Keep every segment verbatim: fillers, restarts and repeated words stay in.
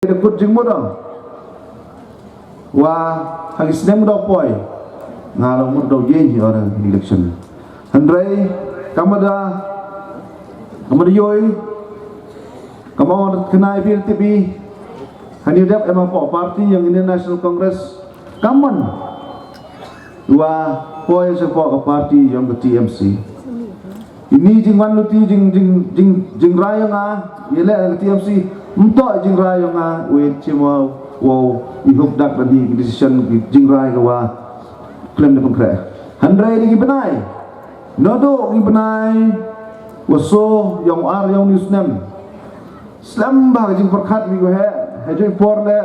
da kut jingmut o. Wa ha ki snem da poi, nga la mut da ye hi ora election. Hynrei kam da, kam da yoi, kam da khnai pil tibi. Hani dep em hapoh party yong Indian National Congress, kam man wa poi sa poh ka party yong ka T M C. Ini jingwan luti jing, jing, jing, jingrai yong nga, yaleh ka T M C, mtoh jingrai yong nga, wei chimo, wow, i huk dak da di decision, jingrai ka wa klem da pengkreh. Hynrei da ki bnai, naduh ki bnai wa so yong ar yong ni snem. Slem bha ka jingpyrkhat wi ko he, he jooh i por le,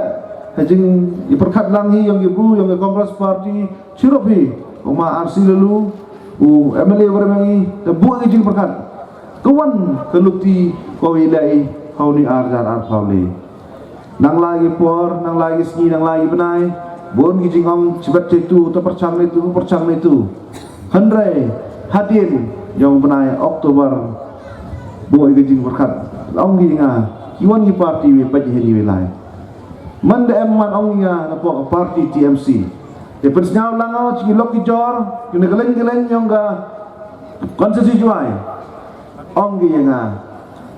he jing i pyrkhat lang hi yong i bru, yong i Congress Party, chirup hi, u ma R C Laloo, u M L A wa rem yong i, da buh i jingpyrkhat. Ka wan ka luti ko i leh i, hau ni ar jar ar phaw le. Nang lai ki por, nang lai ki sngi, nang lai ki bnai, bun ki jingong, chibet chaitu, ta pyrchang neitu, pyrchang neitu. Hynrei hadien yong bnai October, boi ka jingpyrkhat, ong ki nga, ki wan ki party wi pait hi ni wi lai. Man da em man ong ki nga na pok party T M C. Te pynsngaw lang o chi ki lok ki jor, ki na keleng keleng yong ka constituency Jwai. Ong ki nga,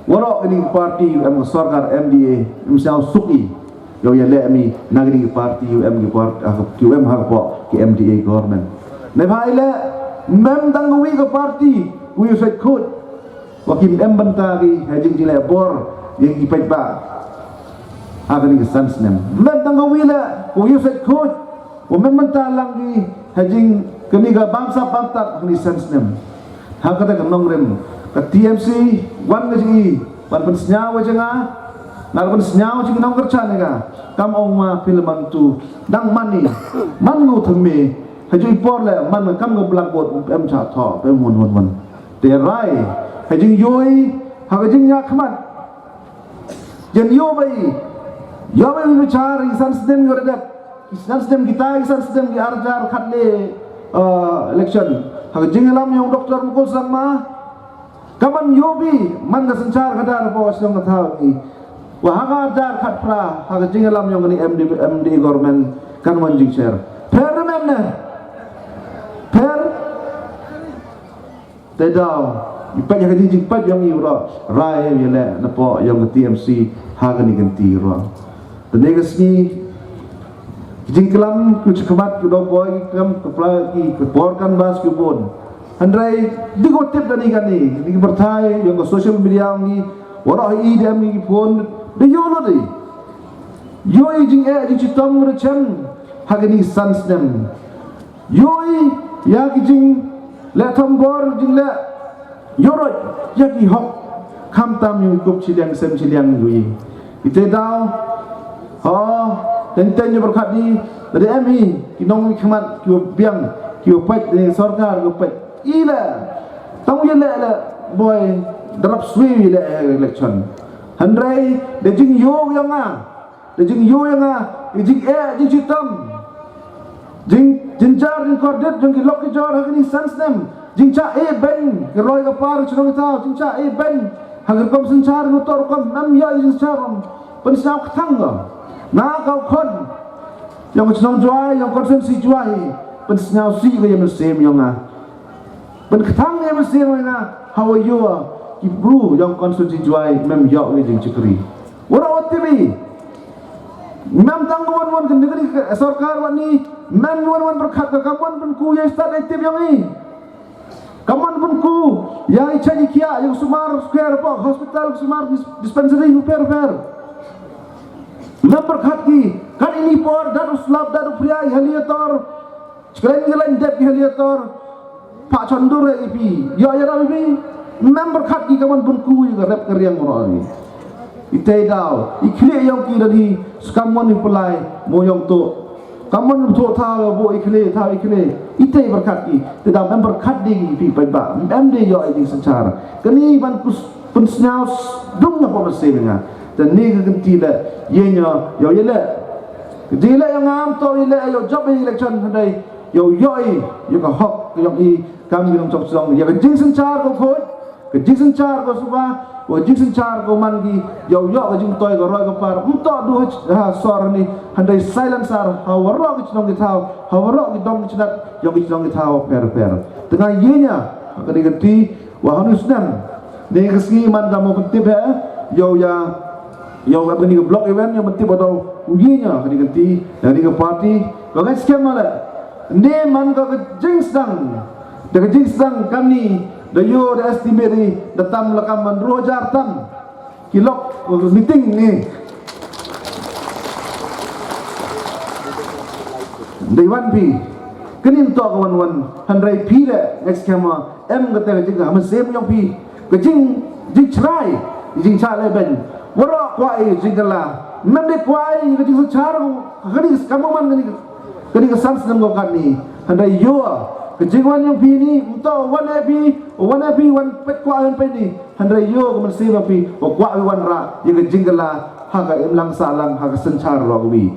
waroh kini party em sorkar M D A, em sñiaw suk i. Yow ya leh mi, na kini ki party, U M ki party, ah, U M ha ka pok ki M D A government. Neibhah i leh, mem dang ka wi ka party, wi u sait khut. Wa kim em bynta ki, ha jing jileh bor, ya ki paidbah. Ha kini ki san snem. Mem dang ka wi leh, wi u sait khut. Wa mem bynta lang ki, ha jing kini ka bamsap bamtap, kini san snem. Ha kata ka nongrim, ka T M C, wan ka jing i, wan pynsñiaw ka jing nga, ngar pynsñiaw jing nongkyrchan ka, kam ong ma phi le man tu, dang man i, man ngu thymme, ha jooh i por le, man kam ka blackboard, em cha tho, em won won won. Te rai, ha jing yoi, ha ka jing ya khmat. Jan yoh bai, yoh bai bichar i san snem yoh redep. I san snem kita, i san snem ki ar jar khat le, uh, election. Ha ka jingyalam yong Doctor Mukul Sangma. Kaman yoh bi, man ka synchar ka dar po snem ka thaw ni. Wa ha ka ar jar khat phra, ha ka jingyalam yong ni M D, M D government, kan wan jingcher. Pher ne mem ne. Pher. Te daw, i pait ha ka jing, jingpait yong i ro, rai ya le, na po yong ka T M C, ha kani ka kynti ro. Te ne ka sngi, ki jingklam, ku chikmat, ku daw boi, ki klam, ku pla, ki, ku por canvass, ku bon. Hynrei, di ko tip kani kani, di ki pyrthai, yong ka social media yong i, waroh i dem ki phone, di yoh lo di. Yoh i jing e, jing chitom, ro chen, ha kani san snem. Yoh i, ya ki jingleh thombor, jingleh yoroi, ya ki hok, khamtam yung kup chiliang, sem chiliang yoh i. Ite daw, ho, teng teng yoh pyrkhat di, da em hi, ki nongmihkhmat, ki wa biang, ki wa pait, eh, sorkar, ki wa pait. I le, tang ya le, le, boi, darap swi le, eh, election. Hynrei, da jingyoh yong nga, da jingyoh yong nga, i jing e, jingchitom. Jing, jingjar, jingkordit, jingkylok kjor, ha kini san snem. Jingchah e beiñ, ki roi ka par, chnong kita, jingchah e beiñ. Ha ki rukom synchar, ki utor rukom, nam ya i jingchah rukom. Pynsñiaw kthang ko. Nga ka u khon. Yong ka chnong Jwai, yong ka constituency Jwai. Pynsñiaw si ko ya mynsiem yong nga. Pynkthang ya mynsiem yong nga, hawa yoh, ki bru yong constituency Jwai, mem yoh ki jingchakri. Waroh wa tip i. Mem tang wan wan kani kani sorkar wa ni, mem wan wan pyrkhat ka kammon pynku ya i stad i tip yong i. Kammon pynku, ya i chait i khiah, ya Sumar Square po, hospital Sumar dis-, dispensary u per per. Mem pyrkhat ki, kat ini por, dat u slap, dat u phria, i haliator, Chkren ki lain dep ki haliator, pa chondur e ipi, ya ya ram ipi, mem pyrkhat ki kammon pynku ya ka rep ka riang ro ni. Ite daw, i khlieh yong ki da di, skammon i pynlai, mo yong to. Kammon to tha bo i khlieh, tha i khlieh. Ite pyrkhat ki, te daw mem pyrkhat di ki pi paidbah, mem de yoh i jingsynchar. Kani ban pus-, pynsñiaw s-, dung na pom se nga. Te ni ka kynti le, ye nyo, yow ye le. Ka jing le yong ngam to ye le, yow jop ye election hynrei. Yow yoh i, ya ka hok, yong i, kam yong chok chong, ya ka jingsynchar ko khot, Ka jingsynchar ka suba, wa jingsynchar ka man ki, yow yoh ka jingtoi ka roi ka par, ym toh du ha sor ni, hynrei silencer, ha waroh ki chnong ki thaw, ha waroh ki dong ki chnat, yong ki chnong ki thaw, pher pher. Tynga ye nia, ha kani ka ti, wa hanu snem, ne ka sngi man ka mo pyntip he, yow ya, yow ya kani ka block event, yow pyntip wa daw, u ye nia, kani ka ti, kani ka party, ka ngai skhem ma le, ne man ka ka jingsdang, da ka jingsdang kani, da yoh da estimate i, da tam la kam man ro hajar tam. Ki lok meeting ni. Dei wan phi. Kani ym toh ka wan wan. Hynrei phi le, next kama. Em ka te ka jing ka, ha mynsiem yong phi. Ka jing, jingchrai, jingchrai le ben. Waroh kwah i jingkylla. Mem de kwah i ka jingsynchar, kani ka man kani. Kani ka san snem ko kani. Hynrei yoh, ka jingwan yong phi ni, ym toh wan e phi, wan e phi, wan peit kwah wan peit ni. Hynrei yoh ka mynsiem yong phi, wa kwah wi wan ra, ya ka jingkylla, ha ka imlang sahlang, ha ka synchar lok wi.